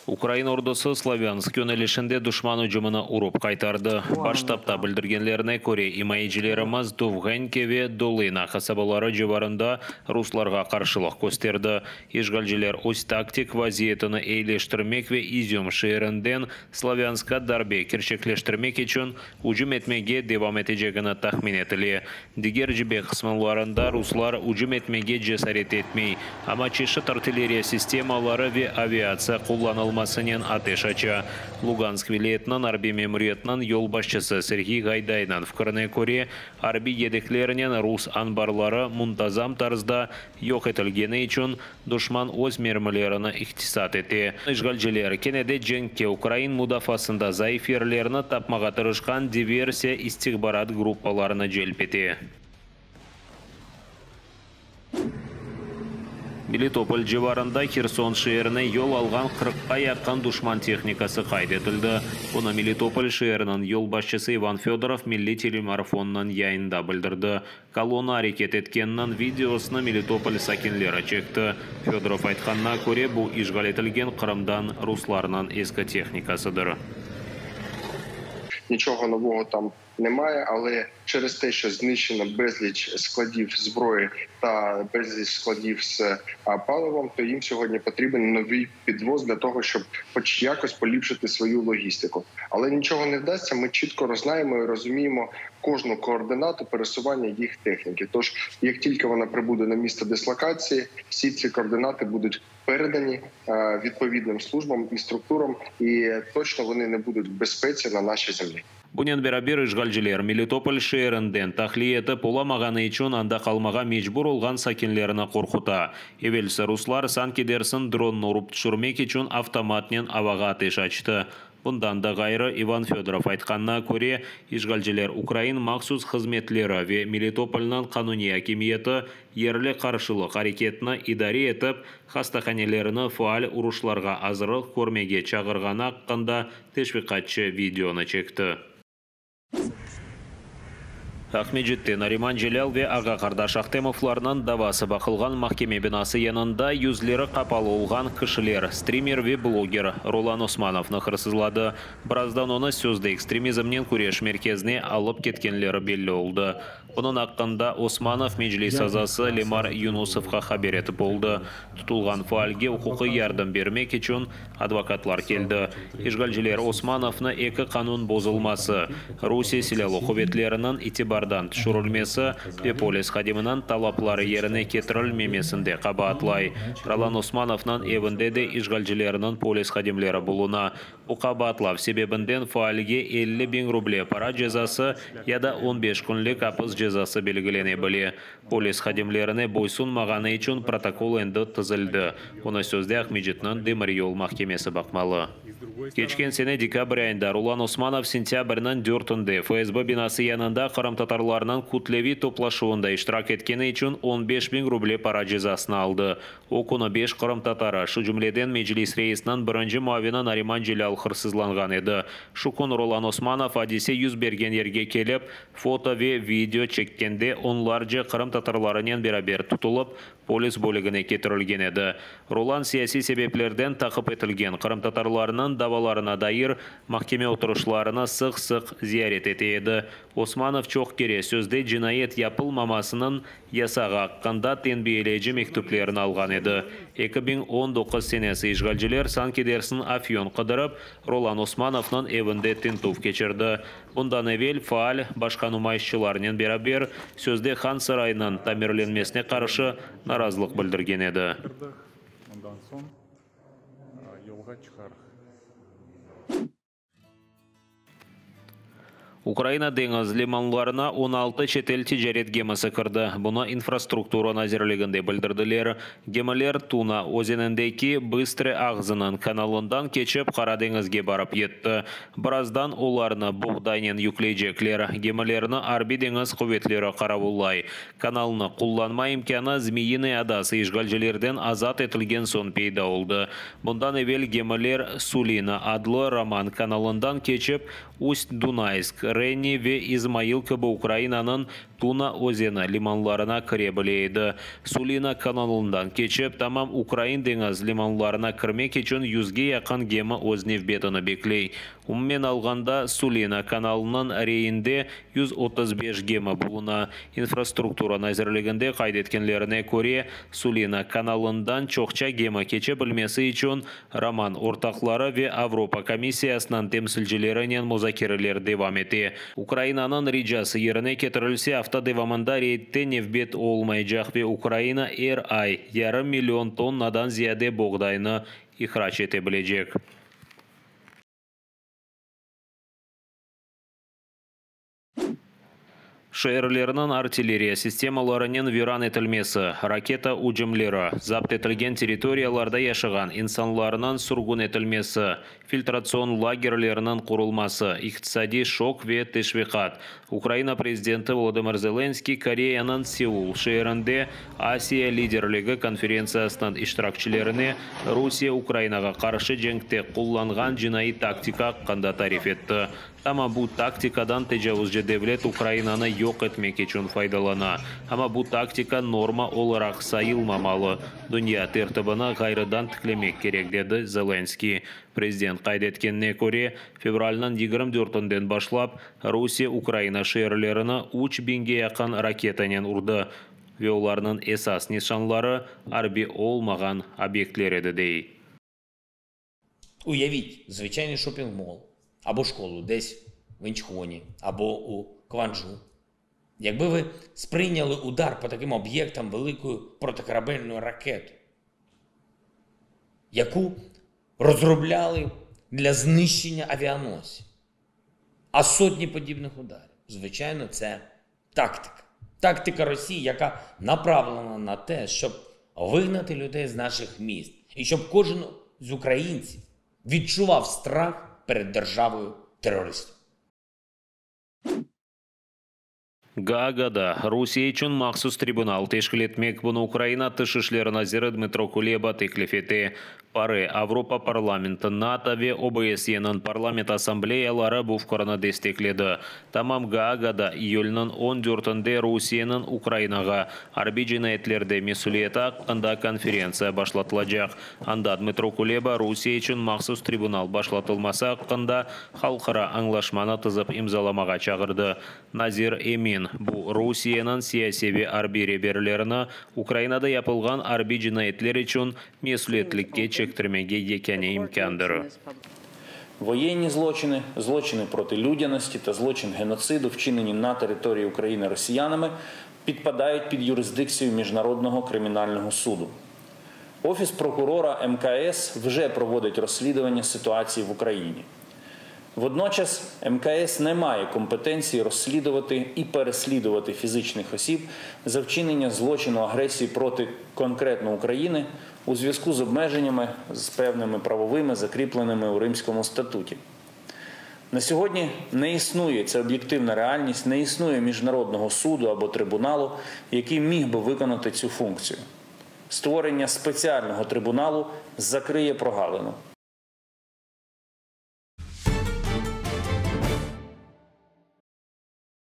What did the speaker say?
Ukrain ordusı Slavânsk yönelişinde duşman ücümini urıp qaytardı. Baş ştabda bildirgenlerine köre, imayecilerimiz Dovğenke ve Dolına qasabaları civarında ruslarğa qarşılıq kösterdi. İşğalciler öz taktik vaziyetini eyileştirmek ve İzüm şeerinden Slavânskqa darbe kerçekleştirmek içün ücüm etmege devam etecegini tahmin etile. Diger cebe qısımlarında ruslar ücüm etmege cesaret etmey, amma çeşit artilleriya sistemaları ve aviatsiya qullanılmasınen ateş aça. Lugansk vilâyetiniñ arbiy memuriyetiniñ yolbaşçısı Serğiy Ğaydaynıñ fikrine köre, arbiy yedeklernen rus anbarları muntazam tarzda yoq etilgeni içün duşman öz mermilerini iqtisat ete. İşğalciler kene de cenkke ukrain mudafaasında zayıf yerlerni tapmağa tırışqan diversiya-istihbarat gruppalarını celp ete. Melitopol civarında Herson şeerine yol alğan qırqqa yaqın duşman tehnikası qayd etildi. Bunı Melitopol şeeriniñ yolbaşçısı İvan Fedorov milliy telemarafonnıñ yayınında bildirdi. Kolonna areket etkeniniñ videosını Melitopol sakinleri çekti. Fedorov aytqanına köre, bu işğal etilgen Qırımdan ruslarnıñ eski tehnikasıdır. Niçogo novogo tam nemає, але через те, що знищено безліч складів зброї та безліч складів з паливом, то їм сьогодні потрібен новий підвоз для того, щоб хоч якось поліпшити свою логістику. Але нічого не вдасться, ми чітко знаємо і розуміємо кожну координату пересування їх техніки. Тож, як тільки вона прибуде на місце дислокації, всі ці координати будуть передані відповідним службам і структурам, і точно вони не будуть в безпеці на нашій землі. Bunen beraber işğalciler Melitopol şeerinden tahliye etip olamağanı içün anda qalmağa mecbur olğan sakinlerini qorquta. Evelsi ruslar sanki dersin dronnı urıp tüşürmek içün avtomatnen avağa ateş açtı. Bundan da ğayrı, İvan Fedorov aytqanına köre, işğalciler ukrain mahsus hızmetleri ve Melitopolnıñ qanuniy akimiyeti yerli qarşılıq areketini idare etip, hastahanelerni faal uruşlarğa azırlıq körmege çağırğanı aqqında teşviqatçı videonı çekti. Aqmescitte Nariman Celâl ve ağa-qardaş Ahtemovlarnıñ davası baqılğan mahkeme binası yanında yüzleri qapalı olğan kişiler strimer ve bloger Rolan Osmanovnı hırsızladı. Birazdan onı sözde ekstremizmnen küreş merkezine alıp ketkenleri belli oldı. Bunıñ aqqında Osmanov Meclis azası Lemar Yunusovğa haber etip oldı. Tutulğan faalge uquqiy yardım bermek içün advokatlar keldi. İşğalciler Osmanovnı eki qanun bozulması, Rusiye Silâlı quvetleriniñ itibardan tüşürilmesi ve polis hadiminiñ talapları yerine ketirilmemesinde qabaatlay. Rolan Osmanovnıñ evinde de işğalcilerniñ polis hadimleri buluna. Bu qabaatlav sebebinden faalge 50 biñ ruble para cezası ya da 15 künlik apis cezası belgilene bile. Polis hadimlerine boysunmağanı içün protokol endi tizildi. Onı sözde Aqmescitniñ demiryol mahkemesi baqmalı. Keçken sene dekabr ayında Rolan Osmanov sentâbrniñ dörtünde FSB binası yanında qırımtatarlarnıñ kütleviy toplaşuvında iştirak etkeni içün 15 biñ ruble para cezasını aldı. O künü beş qırımtatarı, şu cümleden Meclis reisiniñ birinci muavini Nariman Celâl hırsızlanğan edi. Şu kün Rolan Osmanov adise yüz bergen yerge kelip, foto ve video çekkende onlarca qırımtatarlarınen beraber tutulıp, polis bölügine ketirilgen edi. Rolan siyasiy sebeplerden taqip etilgen qırımtatarlarnıñ davalarına dair mahkeme oturışlarını sıq-sıq ziyaret ete edi. Osmanov çoq kere sözde cinayet yapılmamasınıñ yasağı aqqında tenbiyeleyici mektüplerini alğan edi. 2019 senesi işğalciler sanki dersin afyon qıdırıp, Rolan Osmanovnıñ evinde tintüv keçirdi. Bundan evel faal başqa numayışçılarnen beraber sözde Han sarayınıñ tamirlenmesine qarşı narazılıq bildirgen edi. Ondan soñ yolğa çıqarıq. Ukraina deñiz limanlarına 16 çetel ticaret gemisi kirdi. Bunı infrastruktura nazirliginde bildirdiler. Gemiler Tuna özenindeki Bıstre ağzınıñ kanalından keçip Qara deñizge barıp yetti. Birazdan olarnı buğdaynen yükleycekler. Gemilerni arbiy deñiz quvetleri qaravullay. Kanalnı qullanma imkânı Zmiyinıy adası işğalcilerden azat etilgen soñ peyda oldı. Bundan evel gemiler Sulina adlı Roman kanalından keçip Ust-Dunaysk, Renni ve İzmail kibi Ukrainanıñ Tuna özeni limanlarına kire bile edi. Sulina kanalından keçip, tamam ukrain deñiz limanlarına kirmek içün yüzge yaqın gemi öz nevbetini bekley. Umumen alğanda, Sulina kanalınıñ reyinde 135 gemi buluna. İnfrastruktura nazirliginde qayd etkenlerine köre, Sulina kanalından çoqça gemi keçe bilmesi içün roman ortaqları ve Avropa komissiyasınıñ temsilcilerinen muzakereler devam ete. Ukrainanıñ ricası yerine ketirilse, afta devamında reydde nevbet olmaycaq ve Ukraina er ay yarım million tonnadan ziyade boğdaynı ihrac ete bilecek. Şeerlerniñ artilleriya sistemalarınen viran etilmesi, raketa ücümleri, zapt etilgen territoriyalarda yaşağan insanlarnıñ sürgün etilmesi, filtratsion lagerleriniñ qurulması, iqtisadiy şok ve teşviqat, Ukraina prezidenti Volodımır Zelenskıy Koreyanıñ Seul şeerinde Asiya liderligi konferentsiyasınıñ iştirakçilerine Rusiye Ukrainağa qarşı cenkte qullanğan cinaiy taktika aqqında tarif etti. Amma bu taktikadan tecavuzcı devlet Ukrainanı yoq etmek içün faydalana. Amma bu taktika norma olaraq sayılmamalı. Dünya tertibini ğayrıdan tiklemek kerek, dedi Zelenskıy. Prezident qayd etkenine köre, fevralniñ 24-inden başlap Rusiye Ukraina şeerlerini üç biñge yaqın raketanen urdı ve olarnıñ esas nişanları arbiy olmağan obyektler edi, dey. Уявіть, звичайний шопінг-мол або школу десь в Інчхоні або у Кванджу. Якби ви сприйняли удар по таким об'єктам великою протикорабельною ракетою, яку розробляли для знищення авіаносців, а сотні подібних ударів. Звичайно, це тактика. Тактика Росії, яка направлена на те, щоб вигнати людей з наших міст і щоб кожен з українців відчував страх перед державою терористом. Gaagada Rusiye içün mahsus tribunal teşkil etmek, bunı Ukraina Tış işler naziri Dmıtro Kuleba teklif ete. PARE, Avropa parlamenti, NATO ve OBSYeniñ Parlament assambleyaları bu fikirni destekledi. Tamam Gaagada iyülniñ 14-ünde Rusiyeniñ Ukrainağa arbiy cinayetlerde mesüliyeti aqqında konferentsiya başlatılacaq. Anda Dmıtro Kuleba Rusiye içün mahsus tribunal başlatılması aqqında halqara añlaşmanı tizip imzalamağa çağırdı. Nazir emin, bu Rusiyeniñ siyasiy ve arbiy reberlerini Ukrainada yapılğan arbiy cinayetler içün mesüliyetlikke çektirmege yekâne imkândır. Воєнні злочини, злочини проти людяності та злочин геноциду, вчинені на території України росіянами, підпадають під юрисдикцію Міжнародного кримінального суду. Офіс прокурора МКС вже проводить розслідування ситуації в Україні. Водночас МКС не має компетенції розслідувати і переслідувати фізичних осіб за вчинення злочину агресії проти конкретно України у зв'язку з обмеженнями з певними правовими, закріпленими у Римському статуті. На сьогодні не існує, це об'єктивна реальність, не існує міжнародного суду або трибуналу, який міг би виконати цю функцію. Створення спеціального трибуналу закриє прогалину.